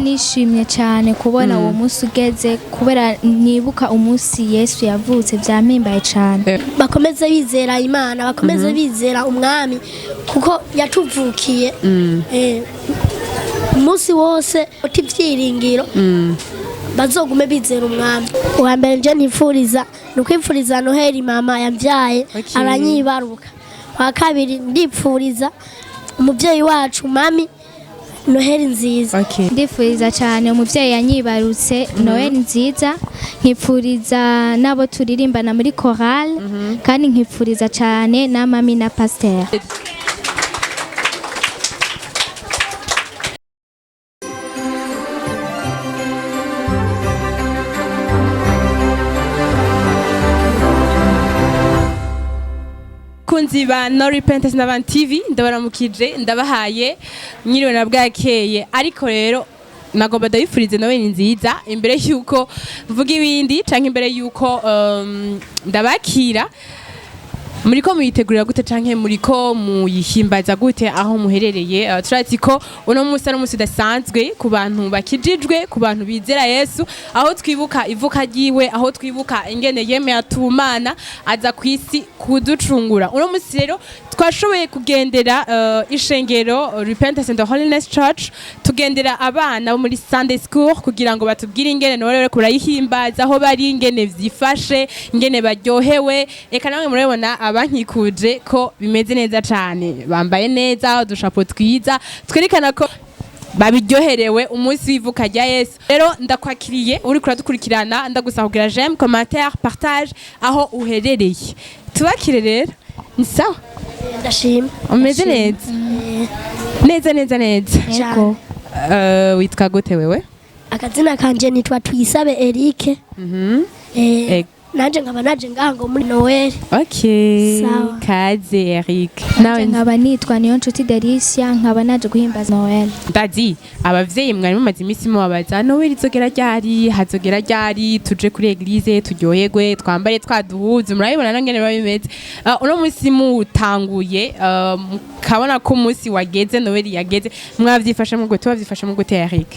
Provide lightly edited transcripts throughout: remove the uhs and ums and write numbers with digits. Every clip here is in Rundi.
Nishimye cyane kubona uwo munsi ugeze, kubera nibuka umunsi Yesu yavutse, byampimbaye cyane. Bakomeze bizera Imana, bakomeze bizera Umwami kuko yatuvukiye. Umunsi wose uti ibyiringiro, bazogume bizera Umwami. Uwa mbere nje ntifuriza ni ukwifuriza Noheli mama yambyaye, aranyibaruka. Uwa kabiri, ndipfuriza umubyeyi wacu mami Noheli nziza. Ndifuriza cyane umubyeyi yanyibarutse Noel nziza, nkipfuriza n'abo turirimbana muri chorale, kandi nkipfuriza cyane na mami na pasteur. Kunzi ba No Repentance n'Abantu TV, ndabaramukije, ndabahaye mwiriwe na bwakeye. Ariko rero nagomba ndabifurize nawe ni nziza imbere yuko mvuga ibindi canke imbere yuko ndabakira. Muriko muyitegurira gute canke muriko muyihimbaza gute aho muherereye? Turazi ko uno munsi ari umunsi udasanzwe ku bantu bakijijwe, ku bantu bizera Yesu, aho twibuka ivuka ryiwe, aho twibuka ingene yemeye atumana aza ku isi kuducungura. Uno munsi rero twashoboye kugendera ishengero Repentance and the Holiness Church, tugendera abana bo muri Sunday School kugira ngo batubwire ingene nabo rero kurayihimbaza aho bari, ingene vyifashe, ingene baryohewe. Eka namwe murabibona abankikuje ko bimeze neza cane, bambaye neza, udushapo twiza twerekana ko babiryoherewe umunsi w'ivuka rya Yesu. Rero ndakwakiriye uri kuradukurikirana, ndagusaba kugira j'aime, commentaire, partage aho uherereye. Tubakire rero, ni sawa? Ndashima. Umeze neza neza neza neza? Yego. Witwa gute wewe? Akazina kanje nitwa Tuyisabe Eric. Nanje nkaba naje ngaha ngo muri Noel. Sawa. Kaze Eric. Nawe? Nkaba nitwa Niyo Nshuti Delicia, nkaba naje guhimbaza Noel. Ndazi abavyeyi mwari mumaze iminsi mubabaza: Noel izogera ryari, hazogera ryari tuje kuri église turyoherwe, twambare twaduhuze? Murabibona nangene biba bimeze. Uno munsi mutanguye, mukabona ko umunsi wageze, Noel yageze, mwavyifashemwo gute? Wavyifashemwo gute Eric?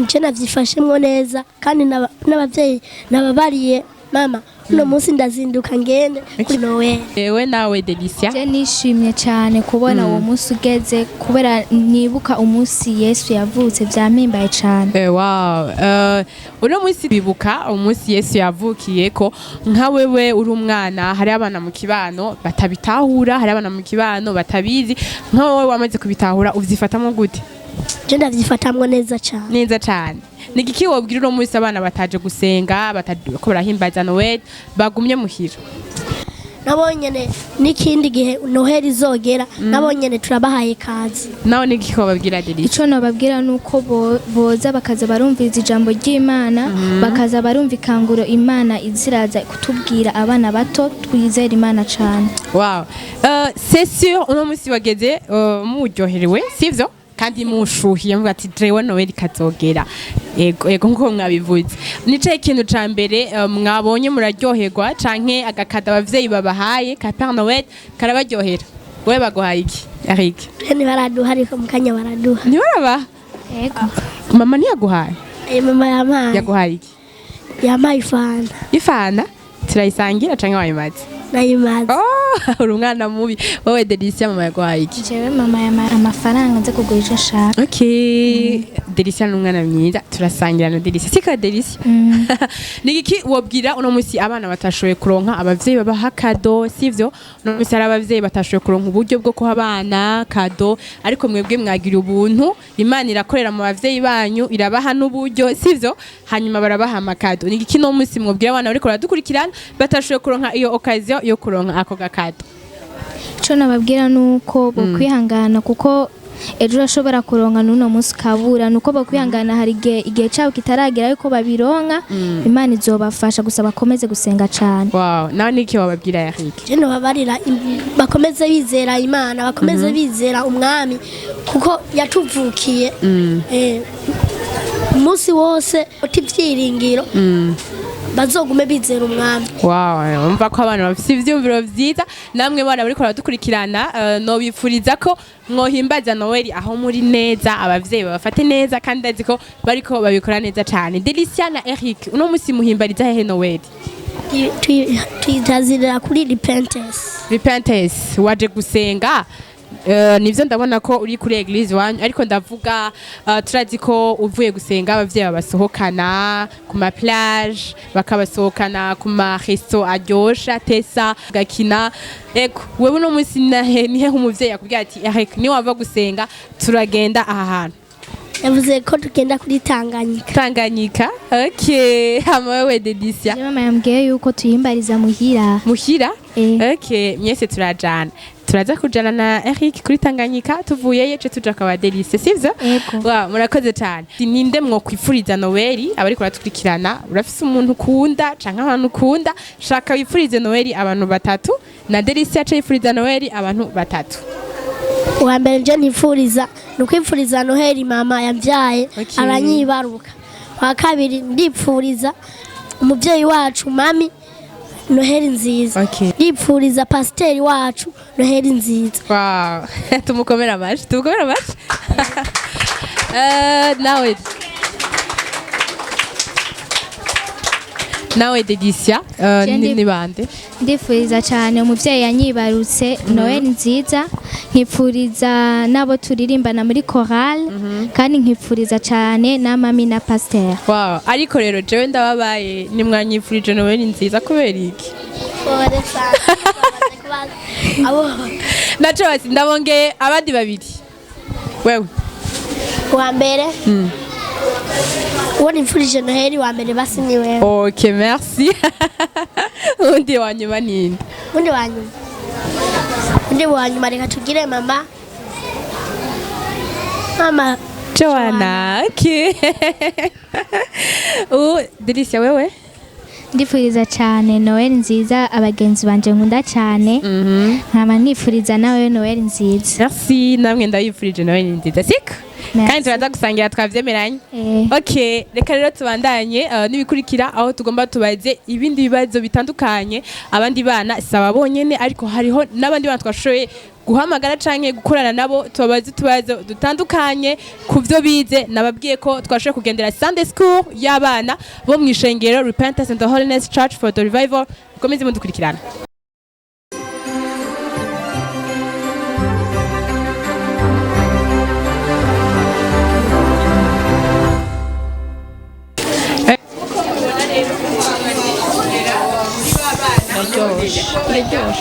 Je navyifashemwo neza, kandi n'abavyeyi nababariye: mama, uno munsi ndazinduka ngende kuri Noel. Ewe nawe Delicia? Je nishimye cyane kubona uwo munsi ugeze, kubera nibuka umunsi Yesu yavutse, byampimbaye cyane. Wow. Uno munsi bibuka umunsi Yesu yavukiye ko nka wewe uri umwana, hari abana mu kibano batabitahura, hari abana mu kibano batabizi. Nka wowe wamaze kubitahura, uvyifatamo gute? Je ndavyifatamwo neza cane. Neza cane. Ni igiki wobwira uno munsi abana bataje gusenga, ko barahimbaza Noel, bagumye muhira? Nabo nyene n'ikindi gihe Noheli izogera, nabo nyene turabahaye kazi. Nawe ni igiki wobabwira Delicia? Icyo nababwira ni uko boza bakaza barumviriza ijambo ry'Imana, bakaza barumva ikanguro Imana iziraza kutubwira. Abana bato twizera Imana cyane. Wow. C'est sûr, uno munsi wageze muryoherewe, sivyo? Kandi mushuhiye muvuga ati jewe Noel kazogera. Ego ego, nkuko mwabivuze. Nicaye ikintu ca mbere mwabonye muraryoherwa, canke agakada abavyeyi babahaye ka Père Noël karabaryohera. Wewe baguhaye iki, Eric? Je ntibaraduha, ariko mu kanya baraduha. Ntibaraba? Yego. Mama ntiyaguhaye? Mama yampaye. Yaguhaye iki? Yampaye ifanta. Ifanta turayisangira canke wayimaze? Nayimaze. Oh, uri umwana mubi. Wowe Delicia, mama yaguhaye iki? Jewe mama yampaye amafaranga nze kugura icyo nshaka. Okay. Delicia ni umwana mwiza, turasangira na Delicia. Sika Delicia. Ni iki wobwira uno munsi abana batashoboye kuronka abavyeyi babaha cadeau, sivyo? Uno munsi hari abavyeyi batashoboye kuronka uburyo bwo kuha abana cadeau, ariko mwebwe mwagira ubuntu, Imana irakorera mu bavyeyi banyu, irabaha n'uburyo, sivyo? Hanyuma barabaha amakado. Ni iki no munsi mwobwira abana bariko baradukurikirana batashoboye kuronka iyo occasion yo kuronka ako gakado? Icyo nababwira ni uko bokwihangana, kuko ejo urashobora kuronka n'uno munsi ukabura. Ni uko bokwihangana, hari igihe cyabo kitaragera yuko babironka. Imana izobafasha, gusa bakomeze gusenga cyane. Wow, nawe ni iki wababwira Eric? Je nobabarira bakomeze bizera Imana, bakomeze bizera Umwami kuko yatuvukiye. Umunsi wose uti ibyiringiro. Bazogume bizera umwami. Wow, umva ko abana bafite ivyumviro vyiza. Namwe bana bariko baradukurikirana, nobipfuriza ko mwohimbaza Noel aho muri neza, abavyeyi babafate neza, kandi ndazi ko bariko babikora neza cane. Delicia na Eric, uno musi muhimbariza hehe Noel? Tuyitazirira kuri Repentance. Repentance waje gusenga. Nivyo ndabona ko uri kuri église wanyu, ariko ndavuga turazi ko uvuye gusenga abavyeyi babasohokana ku ma plage, bakabasohokana ku ma resto aryosha tesa gakina. Ego, wewe uno munsi nahe nihe umuvyeyi akubwira ati: "Eric, ni wava gusenga turagenda aha hantu"? Yavuze ko tugenda kuri Tanganyika. Tanganyika, okay. Hama wewe Delicia? Je, mama yambwiye yuko tuyimbariza muhira. Muhira? Eh. Okay, mwese turajana, turaza kujana na Eric kuri Tanganyika, tuvuyeyo ce tuja kwa Delice, sivyo? Ego. Wow, murakoze cyane. Ninde mwokwifuriza Noel abariko baradukurikirana? Urafise umuntu ukunda canke abantu ukunda? Shaka wifurize Noel abantu batatu, na Delice yaca yifuriza Noel abantu batatu. Uwa mbere nje nifuriza ni ukwifuriza Noheli mama yambyaye, aranyibaruka. Uwa kabiri, ndipfuriza umubyeyi wacu mami Noheli nziza. Ndipfuriza pasiteri wacu Noheli nziza. Wow, tumukomera amashi, tumukomera amashi. Nawe Delicia, Je ni bande? Ndifuriza cyane umuvyeyi yanyibarutse Noel nziza, nkipfuriza n'abo turirimbana muri chorale, kandi nkipfuriza cyane na mami na pasteur. Wow, ariko rero jewe ndababaye, nimwanyifurije Noel nziza kubera iki? Abo Naco basi ndabongeye abandi babiri. Wewe. Uwa mbere uwo nifurije Noheli wa mbere basi ni wewe. Ok, merci. Undi wa nyuma ninde? Undi wa nyuma reka tugire mama Joanna. Ok. Delicia, wewe? Ndifuriza cyane Noel nziza abagenzi banje nkunda cyane, nkaba nifuriza nawe Noel nziza. Merci, namwe ndabifurije Noel nziza. Siko? Merci. Kandi turaza gusangira, twavyemeranye. Eh. Ok, reka rero tubandanye n'ibikurikira, aho tugomba tubaze ibindi bibazo bitandukanye abandi bana. Saba bonyene, ariko hariho n'abandi bana twashoboye guhamagara canke gukorana nabo, tubabaze utubazo dutandukanye ku byo bize. Nababwiye ko twashoboye kugendera Sunday school y'abana bo mu ishengero Repentance and the Holiness Church for the Revival. Mukomeze mudukurikirana.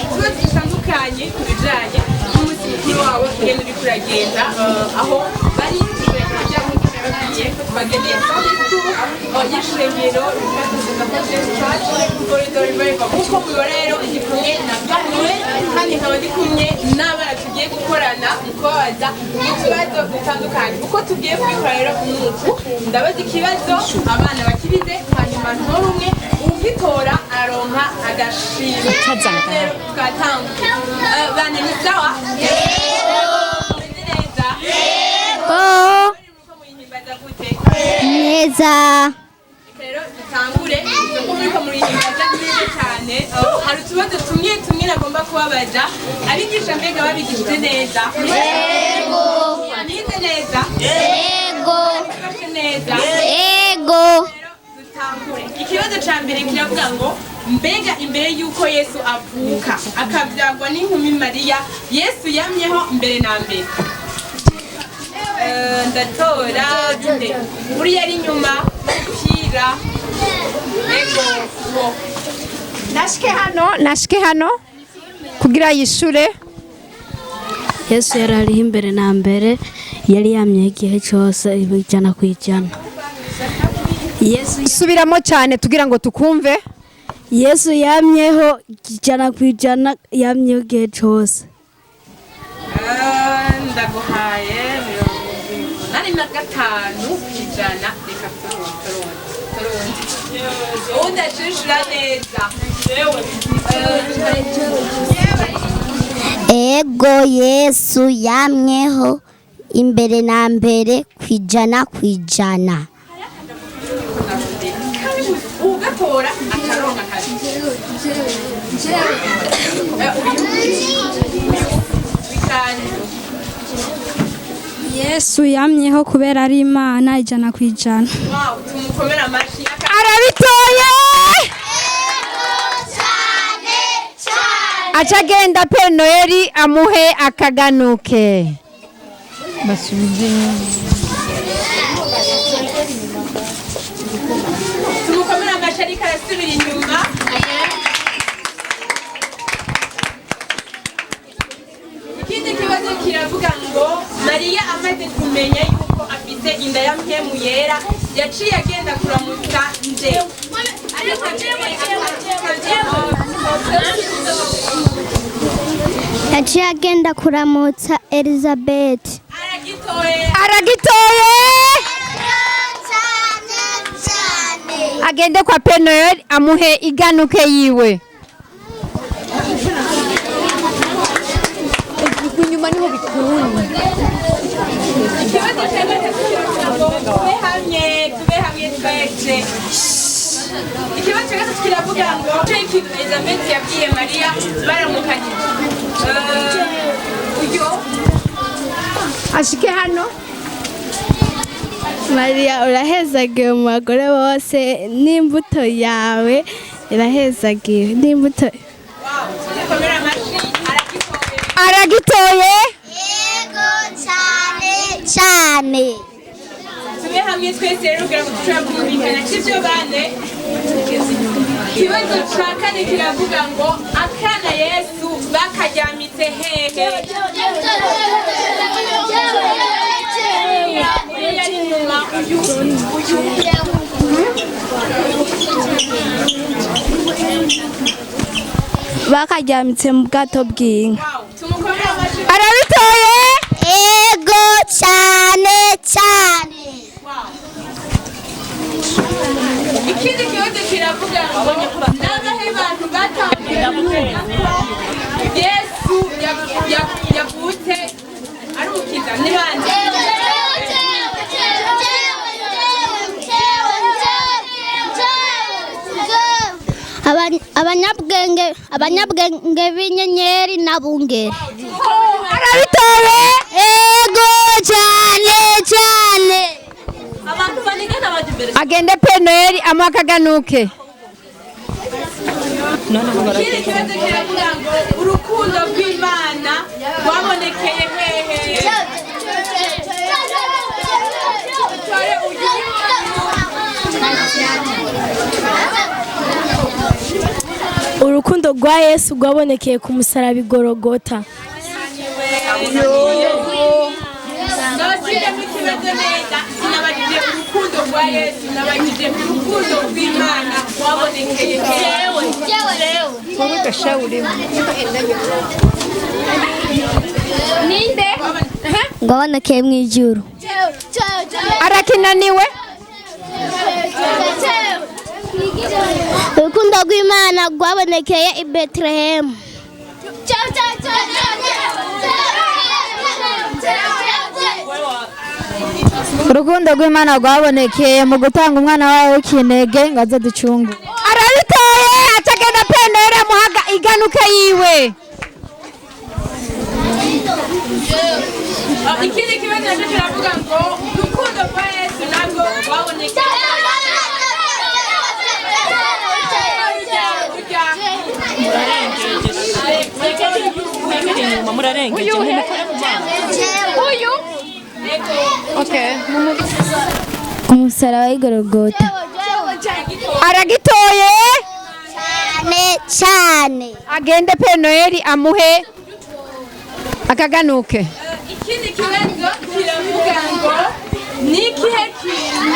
Ibibazo bitandukanye ku bijanye n'umunsi mukuru wabo, ugenda uriko uragenda, aho bari ishengero ryabo nk'uko nababwiye ko tubagendeye Sunday school y'ishengero Repentance and the Holiness Church for the Revival. Nk'uko mubibona rero, ndi kumwe na Manuel, kandi nkaba ndi kumwe n'abana tugiye gukorana mu kubabaza utubazo dutandukanye. Uko tugiye kubikora rero ni uku: ndabaza ikibazo, abana bakirize, hanyuma ntore umwe, ugitora aronka agashimwe. Rero twatanguye. Bana, ni sawa? Meze neza? Muriko muyihimbaza gute? Neza. Rero dutangure. Ko muriko murihimbaza neza cyane. Hari utubazo tumwe tumwe nagomba kubabaza. Abigisha mbega babigishije neza? Yego. Nize neza? Yego. Bafashe neza? Yego. Rero dutangure. Ikibazo ca mbere kiravuga ngo: mbega imbere y'uko Yesu avuka akabyagwa n'inkumi Mariya, Yesu yamyeho mbere na mbere? Ndatora inde? Uriya ari inyuma n'umupira. Ego, wo. Nashike hano, nashike hano kugira yishure. Yesu yari ariho imbere na mbere, yari yamye igihe cyose 100%. Yesu Subiramo cyane tugira ngo tukumve. Yesu yamyeho 100%, yamyeho igihe cyose. Ndaguhaye 85%. Reka turonde, turonde uwundi acishura neza. Ego, Yesu yamyeho imbere na mbere 100%. Ugatora. Uyu bitanu. Yesu yamyeho kubera ari Imana 100%. Wow, tumukomere amashi. Arabitoye. Aca agenda Père Noël amuhe akaganuke. Basubize inyuma. Tumukomere amashi, ariko arasubira inyuma. Ikindi kibazo kiravuga ngo Mariya amaze kumenya yuko afite inda ya Mpwemu Yera, yaciye agenda kuramutsa nde? Ariko Yaciye agenda kuramutsa Elizabeth. Aragitoye. Aragitoye. Agende kwa Père Noël amuhe iganuke yiwe. Inyuma niho bikunda. Ikibazo cya gatatu kiravuga ngo tube hamwe, tube hamwe twese. Ikibazo cya gatatu kiravuga ngo icyo ikintu Elizabeth yabwiye Mariya baramukanye. Uyo. Ashike hano. Mariya urahezagiwe mu bagore bose, n'imbuto yawe irahezagiwe, n'imbuto. Wow, tumukomere amashi, aragitoye. Aragitoye. Yego cyane cyane. Tube hamwe twese rero kugira ngo dushobore kumvikana, sibyo bane? Ikibazo ca kane kiravuga ngo akana Yesu bakajyamitse hehe? Uyu yari inyuma, uyu, uyu. Bakajyamitse mu bwato bw'inka. Wow, tumukomere amashi. Arabitoye. Yego cyane cyane. Wow. Ikindi kibazo kiravuga ngo n'abahe bantu batangiye kumenya ko Yesu yavutse ari umukiza? Ni bande? Abanyabwenge b'inyenyeri n'abungeri. Arabitoye. Yego cyane cyane. Agende Père Noël amuhe akaganuke. Ikindi kibazo kiravuga ngo urukundo rw'Imana rwabonekeye hehe? Dutore uyu. Urukundo rwa Yesu rwabonekeye ku musaraba i Gorogota. Ndabasubiremo ikibazo neza. Sinabajije urukundo rwa Yesu, nabajije urukundo rw'Imana rwabonekeye hehe? Wowe gashaurimo. Ninde? Rwabonekeye mu ijuru. Arakinaniwe. Urukundo rw'Imana rwabonekeye i Betelehemu. Urukundo rw'Imana rwabonekeye mu gutanga umwana wawe w'ikinege ngo aze ducunge. Arabitoye. Aca agenda Père Noël amuha iganuke yiwe. Ikindi kibazo nacyo kiravuga ngo urukundo rwa Yesu nabwo rwabonekeye urya. Murarengeje, mumukore mu maso. Uyu. Okay. Ku musaraba w'i Gorogota. Aragitoye. Cyane cyane. Agende Père Noël amuhe akaganuke. Ikindi kibazo kiravuga ngo ni ikihe kintu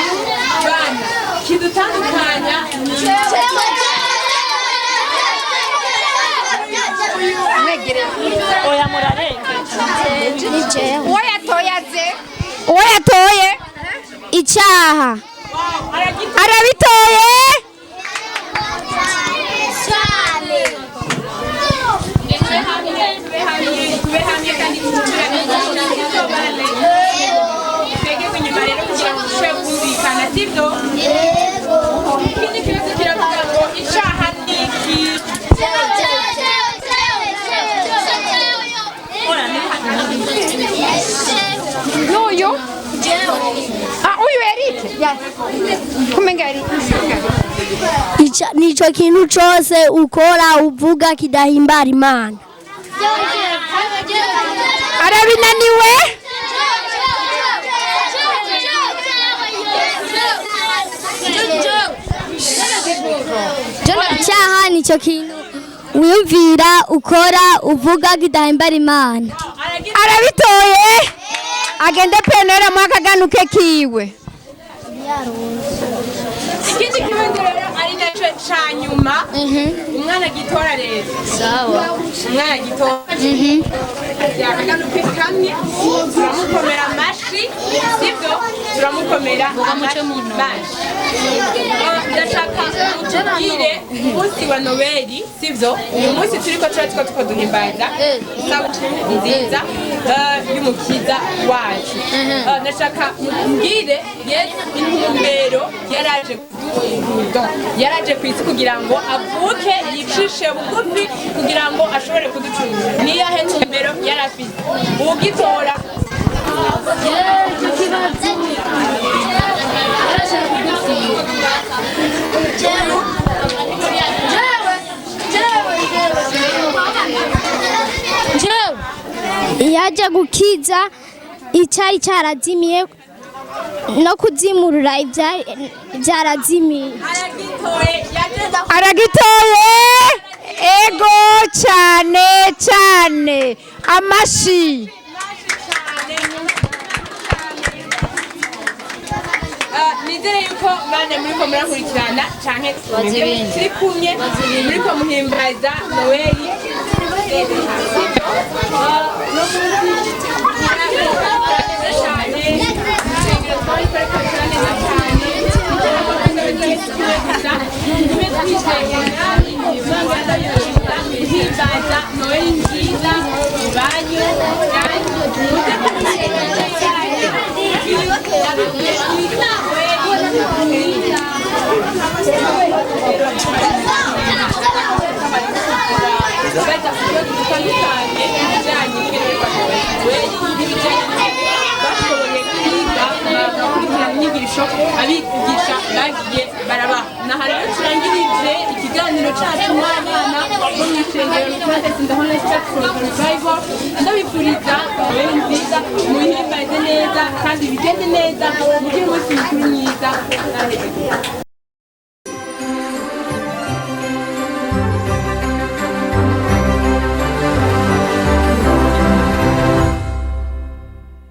bana kidutandukanya? Oya, murarengeje. Uwo yatoye aze. Uwo yatoye. Icyaha. Arabitoye. Tube hamwe, tube hamwe, tube hamwe kandi dukurane ibyo bane. Twege inyuma rero kugira ngo dushobore kumvikana, sibyo? Ikindi kibazo kiravuga ngo icyaha ni iki? Uyu? Ah, uyu Eric. Kumenga Eric. Nico kintu cose ukora uvuga kidahimbara Imana. Arabinaniwe? Icyaha nicyo kintu wiyumvira ukora uvuga kidahimbara Imana. Arabitoye? Agende penera mwakaganuke kiwe. Ikindi kibazo rero ari nacyo ca nyuma, umwana agitora rero. Sawa. Umwana agitora yakaganuke kamwe, turamukomera amashi, sibyo? Turamukomera amashi menshi. Ndashaka mutubwire umunsi wa Noweli, sivyo? Uyu munsi turiko tuba turiko duhimbaza isabukuru nziza y'umukiza wacu. Ndashaka mutubwire Yesu intumbero yaraje kuduha, yaraje ku isi kugira ngo avuke yicishe bugufi kugira ngo ashobore kuducungura. Niyahe ntumbero yarafise? Ugitora. Yaje gukiza icyari cyarazimiye no kuzimurura ibyarazimiye. Aragitoye? Ego cyane cyane. Amashi. Nizere yuko bana muriko murankurikirana canke turi kumwe muriko muhimbaza Noweli. Guhimbaza Noweli nziza ibanyu. Bashoboye kwiga bagakurikirana inyigisho abigisha bagiye barabaha. Naha rero turangirije ikiganiro cacu n'abana bo mw'ishengero Protestant Holy Church for the Revival. Ndabifuriza Noheli nziza, muhimbaze neza kandi bigende neza, mugire umunsi mukuru mwiza. Naraheze.